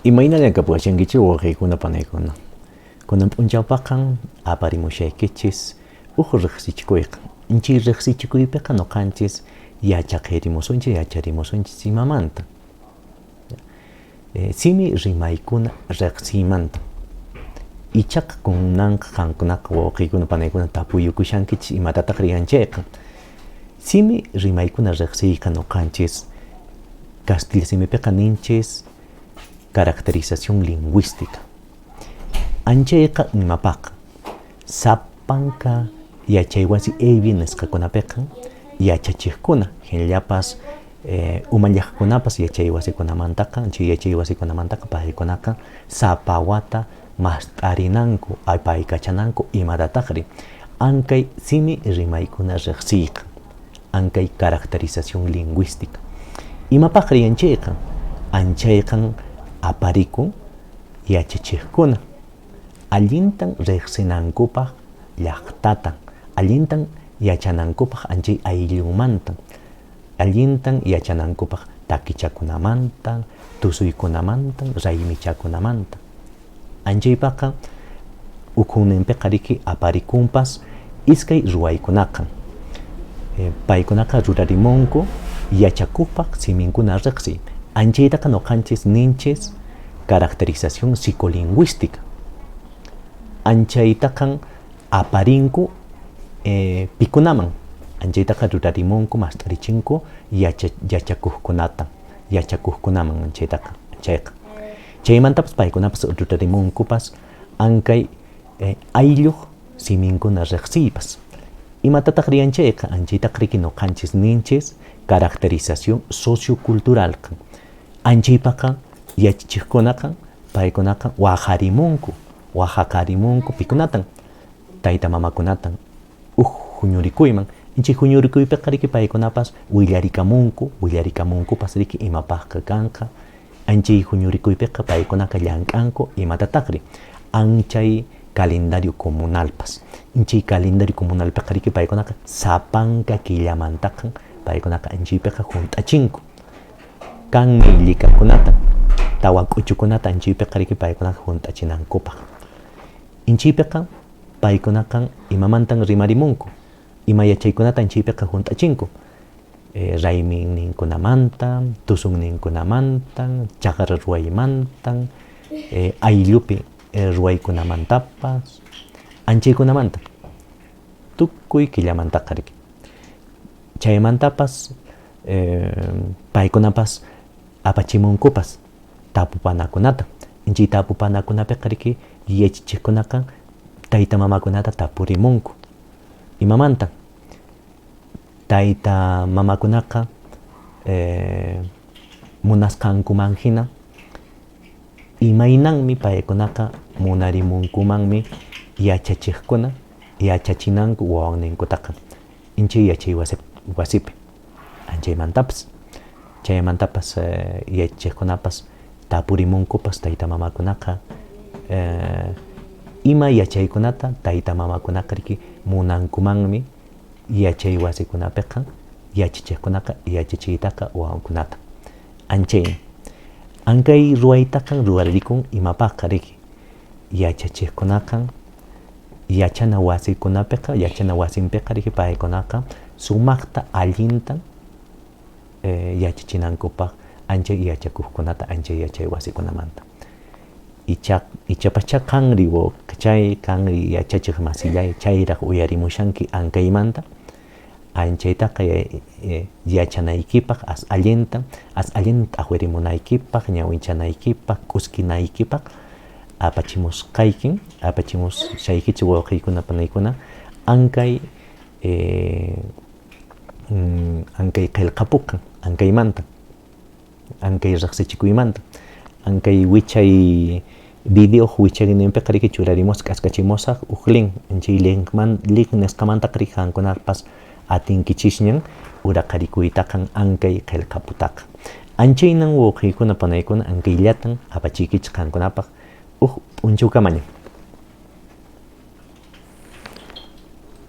Imaynallan kapuwashankichis wawqiykuna panaykuna. Kunan p'unchawpaqan aparimushaykichis uj riqsichikuyqa. Chay riqsichikuypiqa noqanchis yachaqirimusunchis yacharimusunchis imamanta. Simi rimaykuna riqsiymanta. Ichaqa kunanqa qankunaqa wawqiykuna panaykuna tapuyukushankichis imatataq riyan chayqa. Simi rimaykuna riqsiyqa noqanchis Castilla simipiqa ninchis caracterización lingüística. Anchayqa imapaqqa sapanka yachaywasi EIB nisqakunapiqa yachachiqkuna hinallapas umalliqkunapas yachaywasikunamantaqa chay yachaywasikunamantaqa paykunaqa sapa wata mast'arinanku apaykachananku imatataqri ankay simi rimaykuna riqsiyqa. Ankay caracterización lingüística. Imapaqri anchayqa? Anchayqan aparikun yachachiqkuna allintan riqsinankupaq llaqtatan, allintan yachanankupaq anchay ayllunmantan, allintan yachanankupaq takichakunamantan, tusuykunamantan, raymichakunamantan. Anchaypaqa ukhunninpiqa riki aparikunpas iskay ruwaykunaqa. Paykunaqa rurarimunku yachakuqpaq siminkuna riqsiy. Anchaytaqa noqanchis ninchis caracterización psicolingüística. Anchaytaqan aparinku pikunaman. Anchaytaqa rurarimunku mast'arichinku yachakuqkunata, yachakuqkunaman anchaytaqa chayqa. Chaymantapas paykunapas rurarimunkupas ankay aylluq siminkuna riqsiypas. Imatataq riyan chayqa? Anchaytaqa riki noqanchis ninchis caracterización socioculturalqa. Anchaypaqa yachachiqkunaqa paykunaqa waqarimunku, waqaqarimunku pikunatan? Tayta mamakunatan uj huñurikuyman. Chay huñurikuypiqa riki paykunapas willarikamunku, willarikamunkupas riki imapaqqa kanqa. Anchay huñurikuypiqa paykunaqa llank'anku imatataqri? Anchay calendario comunalpas. Chay calendario comunalpiqa riki paykunaqa sapanka killamantaqa paykunaqa anchaypiqa hunt'achinku. Kanmi llikakunata, tawa k'uchukunata anchaypiqa riki paykunaqa hunt'achinankupaq. Inchaypiqa paykunaqa imamantan rimarimunku, ima yachaykunatan chaypiqa hunt'achinku, rayminninkunamanta, tusunninkunamanta, chaqra ruwaymantan, ayllupi ruwaykunamantapas, anchaykunamanta, tukuy killamantaqa riki. Chaymantapas paykunapas apachimunkupas tapupanakunata. Chay tapupanakunapiqa riki yachachiqkunaqa tayta mamakunata tapurimunku. Imamantan? Tayta mamakunaqa munasqankuman hina imaynanmi paykunaqa munarimunkumanmi yachachiqkuna yachachinanku wawanninkutaqa chay yachay wasipi. Anchaymantapas chaymantapas yachachiqkunapas tapurimunkupas tayta mamakunaqa ima yachaykunata tayta mamakunaqa riki munankumanmi yachay wasikunapiqa yachachiqkunaqa yachachiytaqa wawankunata. Anchaymi. Ankay ruwaytaqa ruwarikun imapaqqa riki yachachiqkunaqa yachana wasikunapiqa yachana wasinpiqa riki paykunaqa sumaqta allinta yachachinankupaq ancha yachakuqkunata ancha yachay wasikunamanta. Icha ichapaschá qanri chay qanri yachachiq masillay chayraq uyarimushanki ankaymanta anchaytaqa yachanaykipaq as allinta as allinta t'aqwirimunaykipaq ñawinchanaykipaq k'uskinaykipaq apachimusqaykin apachimushaykichik wawqiykuna panaykuna ankay ankay qillqapuqan ankaymanta ankay riqsichikuymanta ankay wichay videoq wichayninpiqa riki churarimusaq k'askachimusaq uj link chay linkman link nisqamantaqa riki qankunapas atinkichisñan uraqarikuytaqa ankay qillqaputaqa. Anchaynan wawqiykuna panaykuna ankayllatan apachiykichik qankunapaq uj p'unchawkamaña.